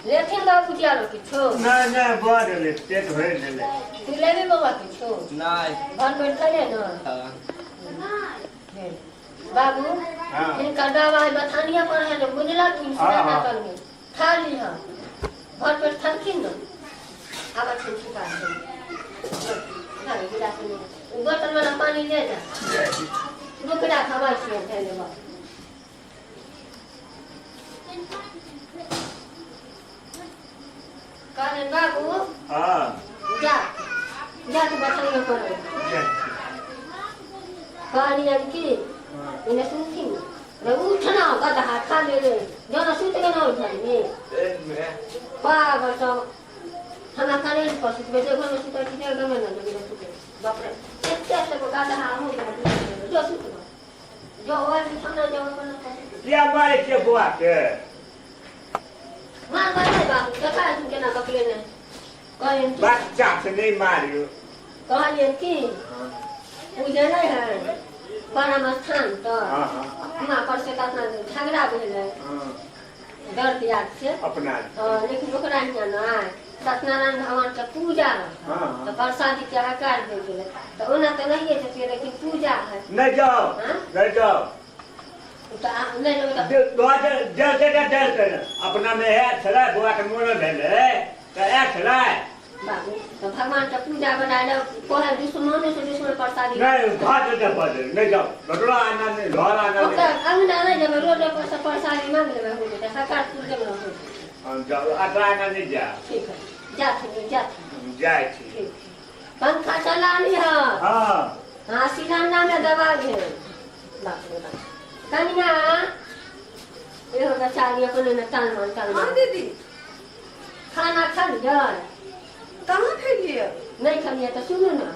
लेथिन बाबूजी आरो किछो? नहि नहि, भऽ गेलै, पेट भरि गेलै। तू लेबी बौआ किछो? नहि। भर पेट खेले ने? हाँ। भेल। बाबू। हाँ। हिनकर दवाइ बथानिया पर है ने, बुझलखिन? हाँ, सुना हाँ। करमे खा लिह, भर पेट खलखिन ने। आब छुपा खा ले गिलास में, ओ बोतल वाला पानी ले जा। रुक जा, खबर छियै धन्यवाद। कहलियनि बाबू। हाँ। जा जा, तू बथानिया पर। कहलियनि कि एने सुनथिन रे, उठना गदहा, खा ले रे, जन सुति गेल घरमे। पागल सब। हमरा करेंट पर सुतबै जे घरमे सुतै छी, घरमे नहि जेबै सुतै। बाप रे, एते एते गो गदहा हो गेल। जो सुतबै, जो ओहि बिछौना जो अपन। किया मारै छियै बौआ के? मारबै नहि बाबू, देखा तू केना बकले नहि। कहलियनि कि बच्चा से नहि मारियौ। कहलियनि कि ओ जे नहि है परम स्थान तऽ हाँ हाँ हुआँ पर से कतना झगड़ा भेलै दर्द याद से अपना। हाँ, लेकिन ओकरा हियाँ नहि, सत्यनारायण भगवान के पूजा रहै। हाँ, हाँ। तऽ प्रसादी के हकार भए गेलै, तऽ ओना तऽ नहिए जतियै, लेकिन पूजा है। नहि जाओ। हाँ? नहि जाओ। तऽ नहि जेबै तऽ डर अपना मे आयल छलै, बौआ के मोन भेलै तऽ आयल छलै। बाबू, तऽ भगवान के पूजा बनाय कहै, दुश्मनो से दुश्मन प्रसादी। नहि, घर जे बजे नहि जाओ, ककरो आना नहि, घर आना ओकर नहि। अंगना नहि जेबै, रोडे पर से प्रसादी मांग लेबै, हो जेतै, हकार पुर देबै, हो जेतै। हम जाओ, अकरा आना नहि जाओ। ठीक है, जाथिन जाथिन। जाइ छी। ठीक, पंखा चला लिह। हाँ। हाँ, सिलाना में दबा भेल। बाप रे बाप, कनिया, एहो बेचारी अपने ने तान मान तान हाँ मान। दीदी। खाना खा लियै? कहाँ खेलियै? नहि खेलियै तऽ सुनू ने,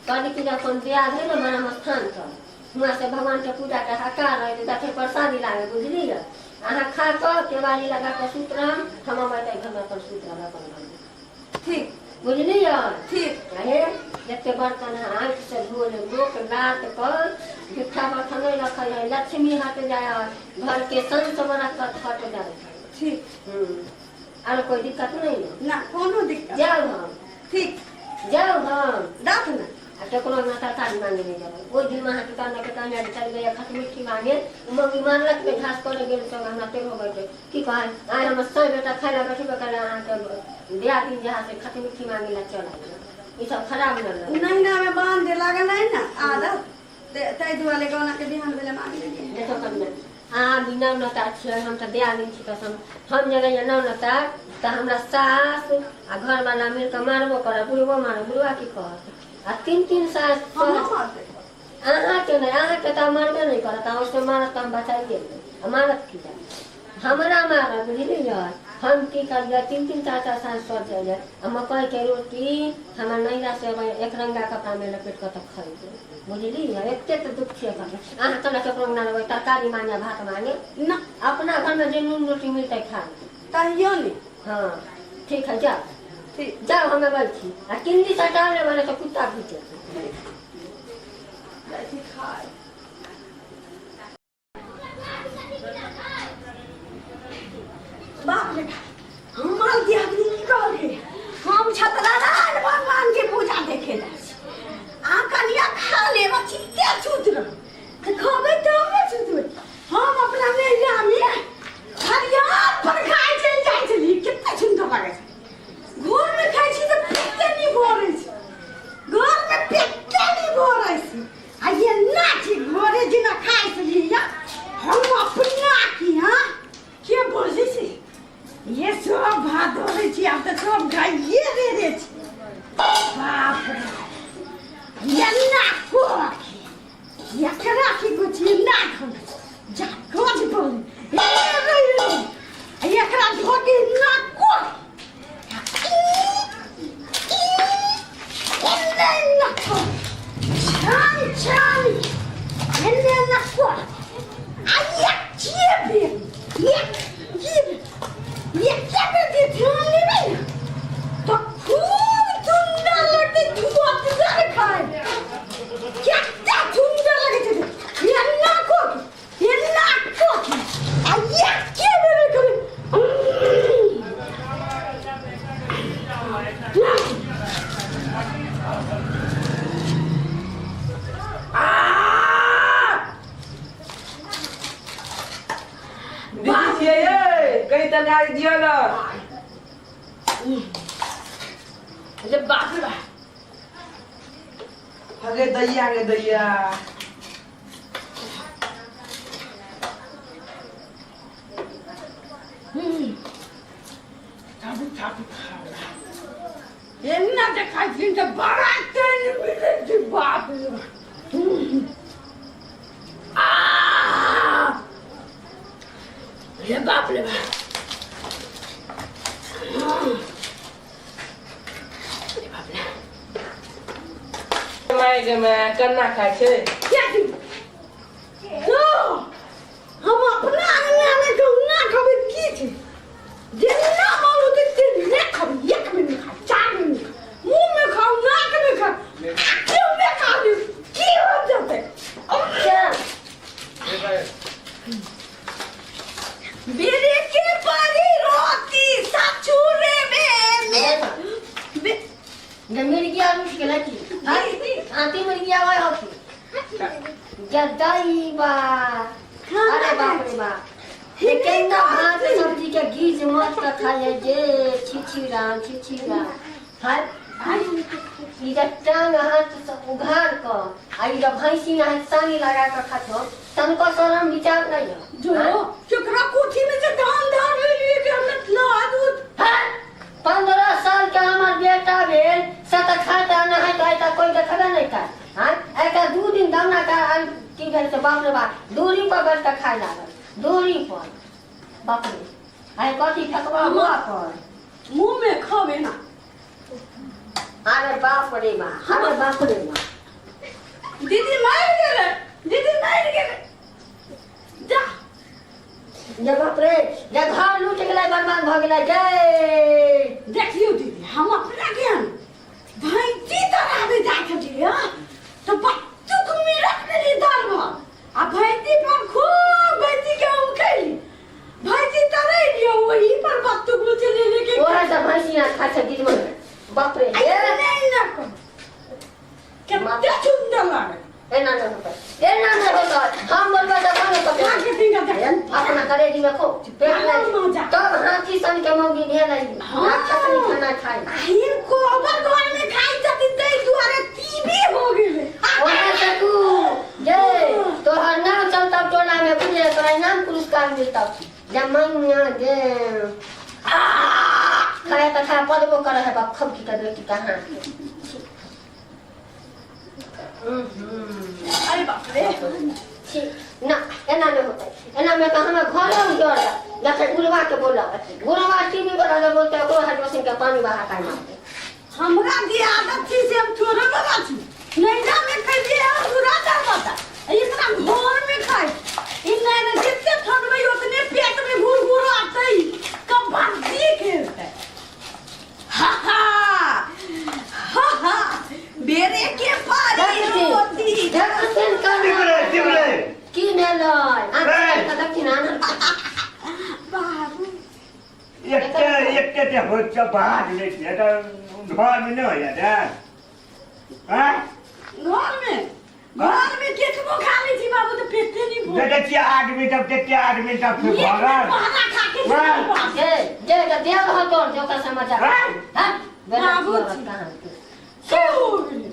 कहली कि जे अपन बियाह भेल ने ब्रह्म स्थान पर, हुआँ से भगवान के पूजा के हकार रहै तऽ देखै प्रसादी लागे, बुझलियै? अहाँ खा कऽ केवाड़ी लगा कऽ सुत रहम, हम अबै तऽ घरमे अपन सुत रहब अपन घरमे। ठीक। बुझलियै? ठीक। हे, जते बर्तन है आँखि से धो ले। लोक लात पर झूठा बर्तन नहीं रखल है, लक्ष्मी हट जाए, घर के संस बरकत हट जाए। ठीक। आर कोई दिक्कत नहीं ने? ना, कोनो दिक्कत। जाउ हम। ठीक। जाउ हम। राख ने। आ केकरो ना तरकारी मांगे नहीं जाबै। ओहि दिन अहाँके कहने के कहने चल गए खटमिट्ठी मांगे, मम्मी मारलक ने, घास करे गेल सब हमरा तेहो बैठे की कहै आइ हमर सौ बेटा खाय लए बैठबे करे, अहाँके दियादिन जहाँ से खटमिट्ठी मांगे ला चल आयल। ई सब खराब न लगे। नहिना में बांध जे लागल है ने आदत, ताहि दुआरे गौना के बिहान भेले मांग लेलियै। देखो कनिया, अहाँ भी नौ नता छियै, हम तऽ दियादिन छी कसम। हम जे रहियै नौ नता तऽ हमरा सास आ घरवाला मिल कऽ मारबो करत, बुढ़बो मारब, बुढ़बा की कहत? आ तीन तीन सास। हमरो मारतै? अहाँके नहि, अहाँके तऽ मारबे नहि करत। अहाँ से मारत तऽ हम बचाइए लेब, आ मारत की? हमरा मारत, बुझलियै? हम की करियै, तीन तीन चार चार साँझ सड़ जाइए आ मकइके रोटी हमर नैहरा से अबै, एक रंगा कपड़ामे लपेट कऽ तऽ खइबै, बुझलियै? एते तऽ दुख छै घरमे। अहाँ चलऽ ककरो अंगना लेबै तरकारी मांगे, भात मांगे? ना। अपना घरमे जे नून रोटी मिलतै खा लेबै। कहियो नहि। हाँ, ठीक है, जाओ। ठीक। जाओ, हम अबै छी। आ किन्नी सटा लेबै, नहि तऽ कुत्ता भूकि जेतै। जाइ छी खाय। बाप रे, हमर दियादनी की कहलकै? हम सत्यनारायण भगवान के पूजा देखे जाइ छी आ कनिया खा लेब ठीके, छूत रह तऽ खबै तब ने छुतबै। हम अपना नैहरा में खरियान पर खाय चलि जाइ छलियै, कते सुन्दर लागै छै। घर में खाइ छी तऽ पेटे नहि भरै छै, घर में पेटे नहि भरै छै। आ ये ना छी घरे जेना खाइ छलियै या हम अपना की। हाँ, के बजै छै? ये सब भात धरै छी, आब तऽ सब गाइए दे रे छी। दीदी छियै यै कनि तरकारी दिअ ने। अरे बाप रे बाप। अगे दैया गे दैया। चाटू चाटू खाओ। एना जे खाइ छी तऽ बड़ा चैन मिलै छै बाप रे बाप। आ रे बाप रे बाप। रे बाप रे। माय गे माय, कन्ना खाइ छै? क्या की तो हम अपना अंगना में कहुना खबै की छै? जेना मन होतै तेने खबै। एक मिनट खा, 4 मिनट खा, मुंह में खाओ, नाक में खाओ, क्यों में खा लियो, की हो जेतै? क्या? बेरे के परी रोटी सचुरे में में में। जे मिर्गिया रुस गेलै की? आती मिर्गिया वही होती जदई बा। अरे बाप रे बाप, ये केना भात सब्जी के गीज मत के खाइ है जे। छी छी राम, छी छी राम। हाय, ई जे टांग हाथ सब उघार क आ ई जे भैंसी यहाँ सानी लगा के खात हो, तनको शरम विचार नहीं हो? जो केकरा कोठी में से धान धान ले लिए के हमरा ला दूध। हाँ? 15 साल के हमर बेटा भेल से तऽ खाता नहाय खाय तऽ कोई देखबे नहीं खाय। हाँ, एक 2 दिन दौना का आइ की भेल से बाप रे बाप, दूरी पर बैठ के खाय लागल, दूरी पर। बाप रे, आइ कथी फेकबा हुआ पर? मुंह में खावे ना। अरे बाप रे बाप, अरे बाप रे बाप। दीदी मार गेले, दीदी मार गेले, जा। जे बाप रे, जे घर लूट गेलै, बर्बाद भऽ गेलै जय। देखियौ दीदी, हम अपना ज्ञान भैंसी तराबे जाइ छलियै तऽ बच्चूक में रख देली दाल भात आ भैंसी पर खूब भैंसी के हम खैली। भैंसी तरेलियै, ओही पर बच्चूक में चले लेके। ओहे से भैंसी यहाँ खाइ छै गिजमन। बाप रे। नहीं ना कहो, कते सुंदर लागे। एना नहि होतै, एना नहि होतै। हम बोलबै तऽ बंद कऽ खा के पी के देख। अपना करेजी में खो पेट हाँ, मजा। तब हाथी सन के मौगी भेल है। हाँ। राक्षसनी खाना खाइ। आहिर कोबर घर में खाइ छथिन, ताहि दुआरे टीबी हो गेलै। ओहे से तू जे तोहर नाम चलतौ टोला में, बुझले? तोरा इनाम पुरस्कार मिलतौ। जमाना जे खाए तऽ खा, पदबो करे है बाप खबकी के बेटी कहाँ। अरे बाप रे। छी ना, एना नहि होतै। एना में तऽ हमे घरे उजड़ जाके गुरवा के बोलब। गुरवा टीवी पर अगर बोलते, ओकरो हाइड्रोसिन के पानी बहा के मारते। हमरा जे आदत छी से हम छोड़े वाला छी। नैना में खैलिए हम पूरा करबता, एकरा घर में खाइ ई नहीं ने। जितने थकबै उतने पेट में घुर घुर आते, कबड्डी खेलते। हा हा हा हा, बेरे के पारी रोटी। देखथिन। तिमरे तिमरे। की भेलै? आँख देखथिन आन। बाबू। एकटे एकटे ते होइ छै, भाग लै छियै तऽ घरमे नहि होइया रे आँय? घर में केतबो खा लै छी बाबू, तऽ पेटे नहीं भरे। देखै छियै आदमी सब, कते आदमी सब छै एक बेर भरल। बहरा खा के वाह। जे जे के देल हो तोर जो का समाचार। वाह। हां। बाबू छी। कहाँ? की हो गेलै?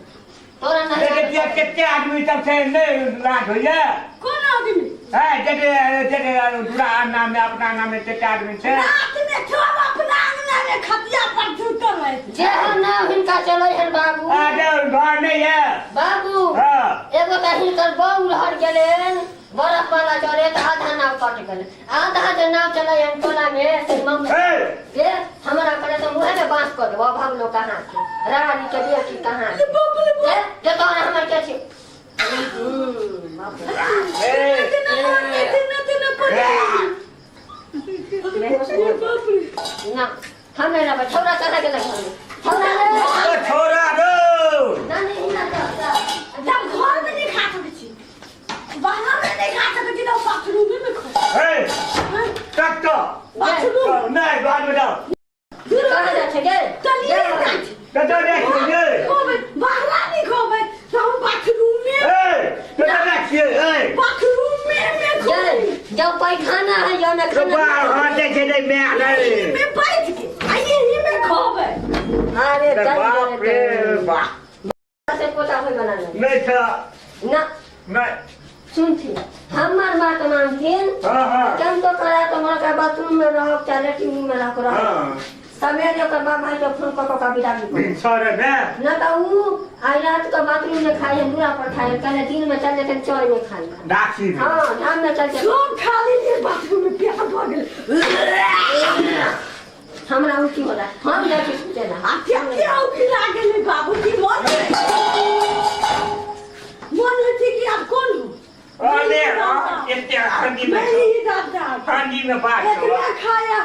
तोरा नहीं। देखै छियै कते आदमी सब छै, नहि लाज होइया? कोन आदमी? है जेते जेते दूरा नाम में, अपना नाम में कते आदमी छै। रात में सब अपना अंगना में खटिया पर सुतल रहै। जे हो ना हिनका चलै हन बाबू। आ जे घर नहि है। बाबू। हाँ। एगो तऽ हिनकर बहू रहल गेलनि बरफ वाला चढ़े तऽ आधा नाव कट गेलै। आधा जे नाव चलै हन टोला में से मम्मी हे। जे हमरा करे तऽ मुँहे में बाँस कऽ देबो। अभाव लोग कहाँ के रानी के बेटी कहाँ रे बाप रे जे बाप। जे तोरा हमर के छी। बाप रे। तेना तेना तेना तेना पड़े। अरे बाप रे। ना, हम नहीं रहबै। छौड़ा कहाँ गेलै घरमे? छौड़ा रे। ओ छोरा रो। ना, नहीं ना जा। जब घर में नहीं खा सकै छी, बाहर में नहीं खा सकै छी, तऽ बाथरूमे में खा। हे। हाँ, तक तो बाथरूम। नहि, बाद में जाओ। कहाँ जाइ छै गे? चलिए जाइ छी। कतऽ जाइ छियै गे? खोबै बाहर नहीं खोबै तऽ हम बाथरूम में। हे, कतऽ जाइ छियै हे? बाथरूम में। में जब जब पैखाना है जब ना तो खाना बाहर हटे छै रे मैं एही रे में बैठ के आ एही में खबै अरे रे चल बाप रे बाप से पोता होय बना ले नहीं था ना नहीं सुनथिन हमर बात मानथिन हाँ हाँ चम तो करा तो मोर बाथरूम में रहो चाहे लेट्रिन में रहो रहो हाँ सवेरे ओकर बाप भाई के फोन कऽ कऽ के विदा करू। भिनसर में न तऽ ऊ आइ रात के बाथरूम में खाइ है दूरा पर खाइ है कल दिन में चल जेतन चौर में खाइ है डाकी में हाँ धाम में चल जेतन सब खा लेलियै बाथरूम में प्यार भऽ गेल हमरा उल्टी होला हम जाइ छी सुते ला आ क्या क्या उठी लागल बाबू की मन मन होइ छै कि आब कोन हो अरे हाँ, एते हांडी में नहीं दादा हांडी में बात एतबे खाया।